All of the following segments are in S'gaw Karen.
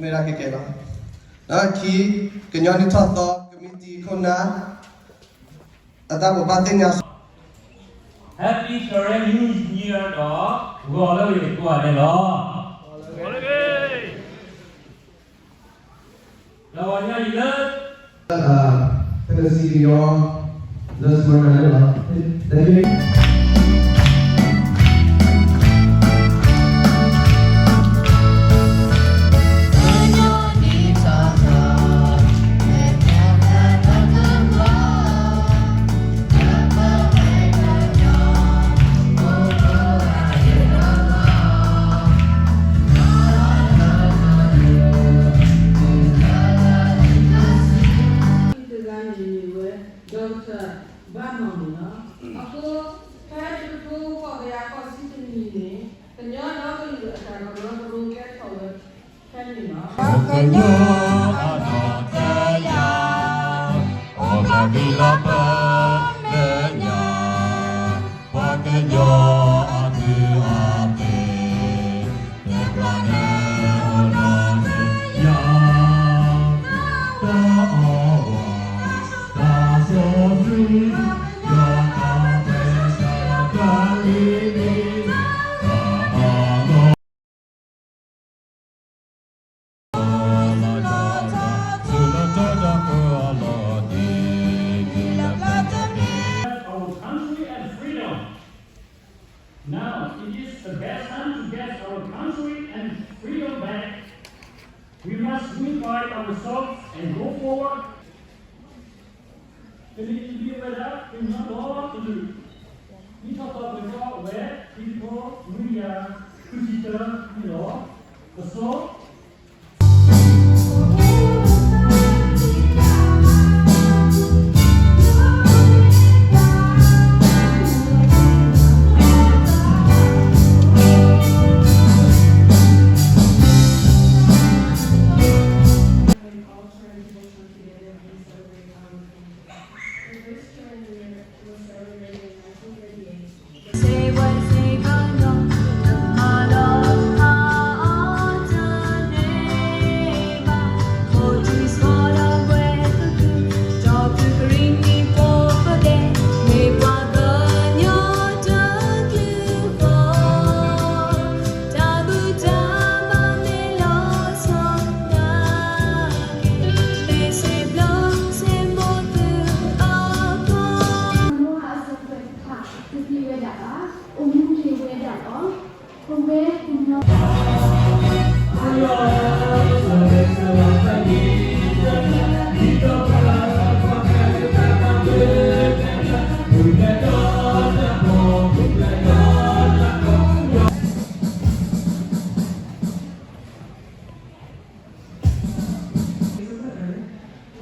မ့ၢ်ဒၣ်ကဲကဲလီၤ. ဒီးခံ, ကညီနံၣ်ထီၣ်သီ ကမံးတံာ်ခိၣ်နၢ် အတၢ်ဘိးဘၣ်သ့ၣ်ညါ Happy Karen New Year ဒီး ဂီၤလၢဂ့ၤကိးဂၤဒဲးလီၤ. ဒီးဂီၤညါအံၤလၢ Tennessee ကညီ လၢ Smyrna န့ၣ်လီၤ. တဂၤန့ၣ် မ့ၢ်ဝဲ Doctor ဘၣ်နီၢ်န့ၣ်လီၤ. အဃိ ဖဲတကထိဃိးကယၤဃိးဆံတနံၣ်န့ၣ် ကညီဒီကလုာ်အတၢ်ကရၢကရိကဲထီၣ်ဝဲ ဖဲန့ၣ်လီၤ. ပှၤကညီအနီၢ်ကစၢ်ယွၤ အိၣ်ဘျီဘျီလၢပမဲာ်ညါ, ပှၤကညီအသုးအသ့ၣ် တဲဘျီန့ၣ်အိၣ်နီၢ်ကစၢ်ယွၤ, တၢ်အီၣ်ဝဲ တၢ်စီဆှံ ယွၤတၢ်ပဲတၢ်ကလံၤန့ၣ် တၢ်အီၣ်ဝဲ Our country and freedom. Now it is the best time to get our country and freedom back. We must unify ourselves and go forward. ကလံၤအံၤမ့ၢ်ဝဲဒၣ် ကညီဒီကလုာ် နံၣ်ထီၣ်သီ ပှဲၤထီၣ်ဝဲ ခံကထိနွံကယၤဃုဆံတၢန့ၣ်လီၤ. ကစီ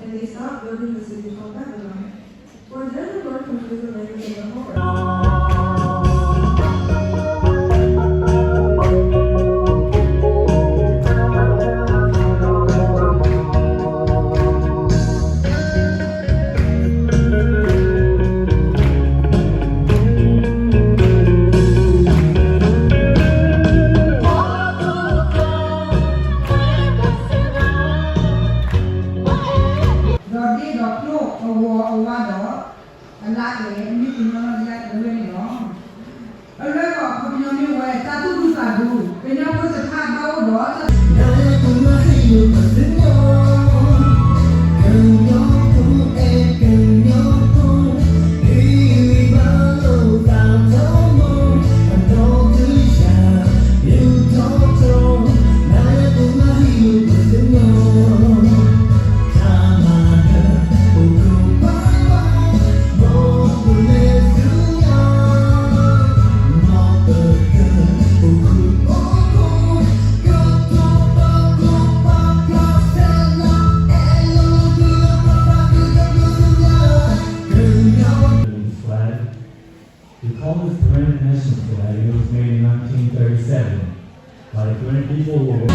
And they stopped building the city called Babylon. For then the Lord confused the language of the whole earth. Dawid, Dawid, အဝဲအဝဲဒီး အလါအဲၣ် အမ့ၢ်ကညီလၢယၤတဝဲန့ၣ်လီၤ. အလၢကီၢ်ခီပညီမ့ၢ်ဝဲ တၢ်သူၣ်ဒူသးဒူ ကညီဖိတဖၣ်ဘၣ်အိၣ်ဒီး Flag. We call this the Grand National Flag. It was made in nineteen thirty-seven by the Karen people who were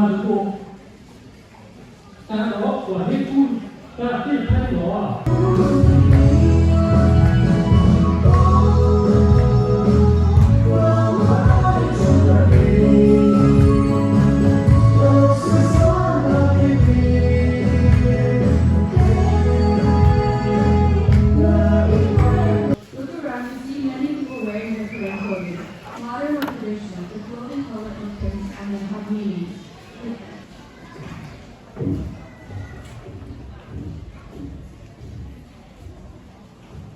တၢ်ဒီးပှၤဟ့ၣ်ကူၣ်တၢ်သ့ၣ်တဖၣ်န့ၣ်လီၤ. Look around, you see many people wearing different clothing. Modern or traditional, the clothing color indicates and may have meaning.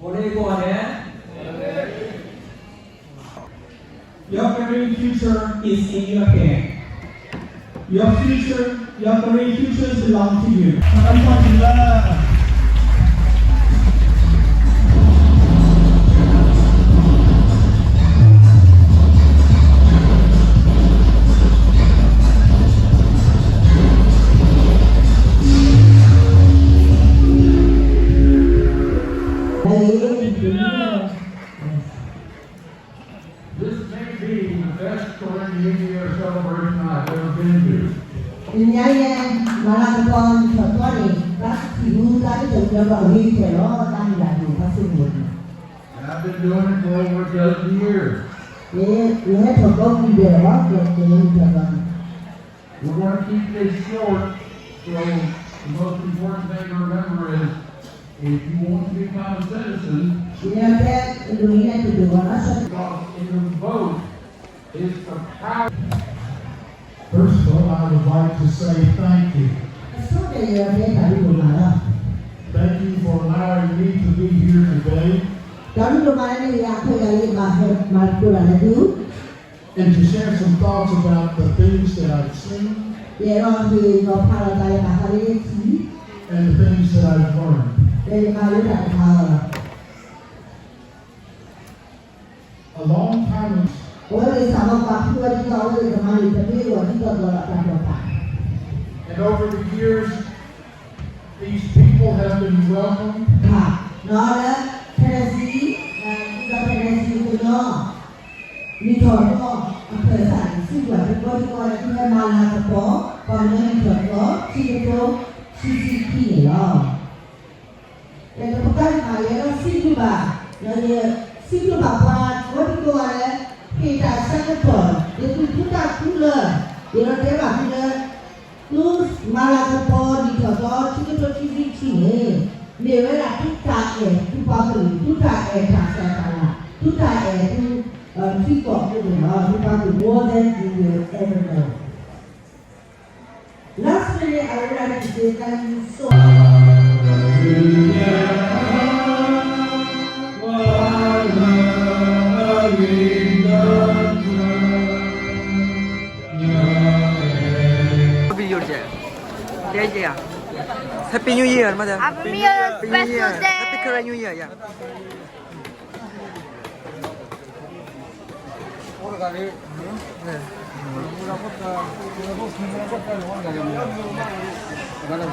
โอเค Your career future is in your hand. Your future, your career future belong to you. ညါယဲ မၤလၤကပီၤနံၣ်ထီၣ်သီန့ၣ် တၢ်ထံၣ်မူတၢ်ဒ်သိးကဒီးအဂ့ၤကတၢၢ်လီၤ တၢ်မုၢ်လၢ်ဒိၣ်တၢ်ဆိကမိၣ်န့ၣ် And I've been doing it for over a dozen years. ယဟဲထီၣ်ဘီကွံာ်ဒဲးလီၤ ကဲကဲနံၣ်ထီၣ်သီန့ၣ် We're going to keep this short, so the most important thing to remember is, if you want to become a citizen, ယတဲဒ်န့ၣ်တဒိၣ်ဘၣ်နီၤ because in the vote is the power. First of all, I would like to say thank you. အဆိကတၢၢ်ယတဲတၢ်ဒ်န့ၣ်လီၤ Thank you for allowing me to be here today. တၢ်ဒ်န့ၣ်မးန့ၣ် ယၤအခိၣ်ယၤလံ ဘၣ်ဟဲမၤသကိးတၢ်လၢသု And to share some thoughts about the things that I've seen ယအဲၣ်ဒိးဟ့ၣ်နီၤဖးလီၤတၢ်လၢတၢ်သးလၢယထံၣ် and the things that I've learned. ဒီးယမၤလိတၢ်တဖၣ်လီၤ. A long time ago, အဝဲသ့ၣ်စးထီၣ်ပာ်ဖှိၣ်ဝဲဒ်သိး အဝဲသ့ၣ်ကမၤန့ၢ်တၢ်မ့ၢ်ဝဲဒ်သိးဒီးတၢ်ဒိးတၢ် And over the years, these people have been welcomed. ဒီးလၢ Tennessee, ဒီး Tennessee ကညီ နံၣ်ထီၣ်သီ အဖျၢၣ်စးန့ၣ် စံးဘျုးဘၣ်သုကိးဒံကိးဂၤဒဲး သုဟဲမၤလၤကပီၤ ပှၤကညီနံၣ်ထီၣ်သီ ခံကထိခံဆံခံန့ၣ်လီၤ. ဒီးတကတီၢ်န့ၣ် ယအဲၣ်ဒိးစံးဘျုးဘၣ်, ဒီးယစံးဘျုးဘၣ်ပှၤကိးဒံကိးဂၤဒဲး ဟ့ၣ်တၢ်ဆၢကတီၢ် ဒ်သုဖုတၢ်ကူလၢာ်, ယအဲၣ်ဒိးတဲဘၣ်သုလၢ သုမၤလၤကပီၤနံၣ်ထီၣ်သီ ခံကထိခံဆံခံန့ၣ် မ့ၢ်ဝဲဒၣ်သုတၢ်အဲၣ်သုပှၤကလုာ်, သုတၢ်အဲၣ်တၢ်ဆဲးတၢ်လၤ, သုတၢ်အဲၣ်သုထံကီၢ်ဖိန့ၣ်လီၤ. သုပှၤကလုာ် more than you will ever know. Lastly, I would like to say thank you so much. တဲယဲ Happy New Year မ့ၢ်တဲ Happy New Year, Happy New Year, Happy Karen New Year, yeah. မုၣ်ကနီၤလံဒီး မုၣ်ကနဲသိး ပကတုၤသိးခံဂၤလံဒီး နတဲမၤတ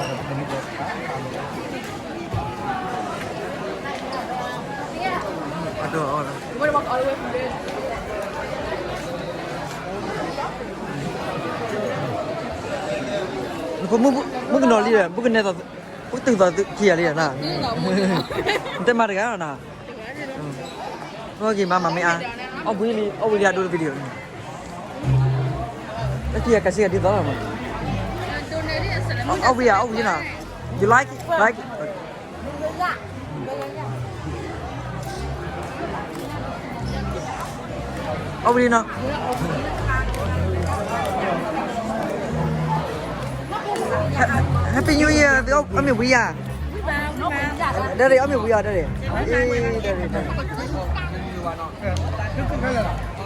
ဂၤနီၤ အိၣ်က့ၤမၤမၤမ့ၢ်အါ အီၣ်ဘှံးလံ အီၣ်ဝံၤလံအဒိ video န့ၣ် တၢ်ခံဂၤကစံးဂၤဒ်သိးလီၤမး အီၣ်ဝံၤဧါ အီၣ်ဝံၤနီၤ you like it like it အီၣ်ဝံၤလံနီၤ Happy New Year သုအီၣ်မ့ၢ်ဝံၤဧါ ဒၣ်ရ့ၣ် အီၣ်မ့ၢ်ဝံၤဧါ ဒၣ်ရ့ၣ် အ့ ဒၣ်ရ့ၣ် န့ၣ် နီၢ်ဘံဘံ ဒိၣ်တၢ်ဂ့ၤညါန့ၣ်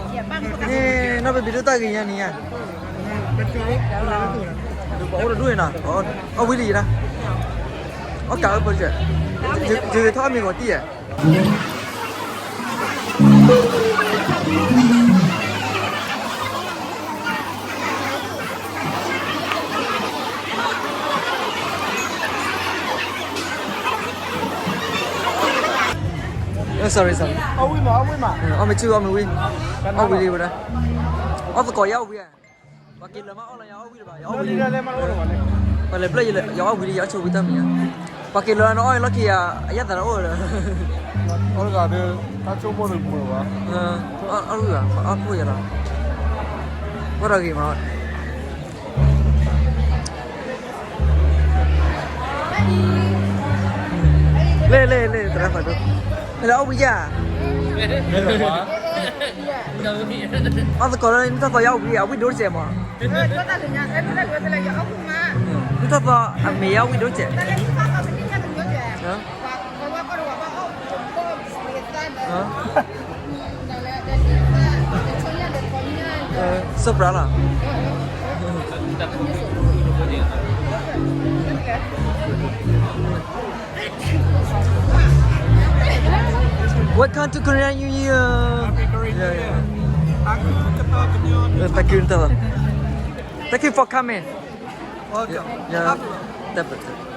ညါ ပှၤအိၣ်တဒူၣ်န့ၣ်နီၤ အီၣ်ဝံၤလံနီၤ အီၣ်ကးဝဲပၢၢ်စဲး ယဂဲၤထီၣ်အီၣ်မ့ၢ်ဂီၤတံၢ်ဧါ sorry sorry အီၣ်မ့ၢ်ဆူၣ်အီၣ်မ့ၢ်ဝံၤ အီၣ်ဝံၤလံဝဲဒၣ် အီၣ်သကိးယါအီၣ်ဝံၤဧါ ပှၤက့ၤလၢမးအီၣ်လီၤ ယအီၣ်ဝံၤတဘၣ်, ယအီၣ်ဝံၤလံ, ပှၤလဲၤဘျၢၣ်ယလၢ ယအီၣ်ဝံၤလံ ယအီၣ်ဆိဝံၤတၢ်မံၤညါ, ပှၤက့ၤလၢနအီၣ်လီၢ်ခံယၤ အယၣ်သးတအိၣ်ဒီး, အီၣ်တဂၤဒီး တၢ်ဆိကမိၣ်တမုာ်ဘၣ်, အီၣ်ဝံၤဘၣ် အီၣ်ခိၣ်ယၤလီၤ, အီၣ်တဂ့ၤမး လ့ၣ်လ့ၣ်လ့ၣ် သရၣ်ဖးဒိၣ်, ဟဲလၢအီၣ်ဝံၤယၤ, အီၣ်သကိးလၢနတၢ်သီယအီၣ်ဝံၤ အဝံၣ်ဒိၣ်တစဲးမး, နတၢ်သီအမ့ၢ်ယအီၣ်ဝံၣ်ဒိၣ်တစဲး, Soprano. Welcome to Korean New Year. Happy Korean New Year. Yeah, yeah. Thank you. Thank you for coming. Welcome. Yeah. Definitely.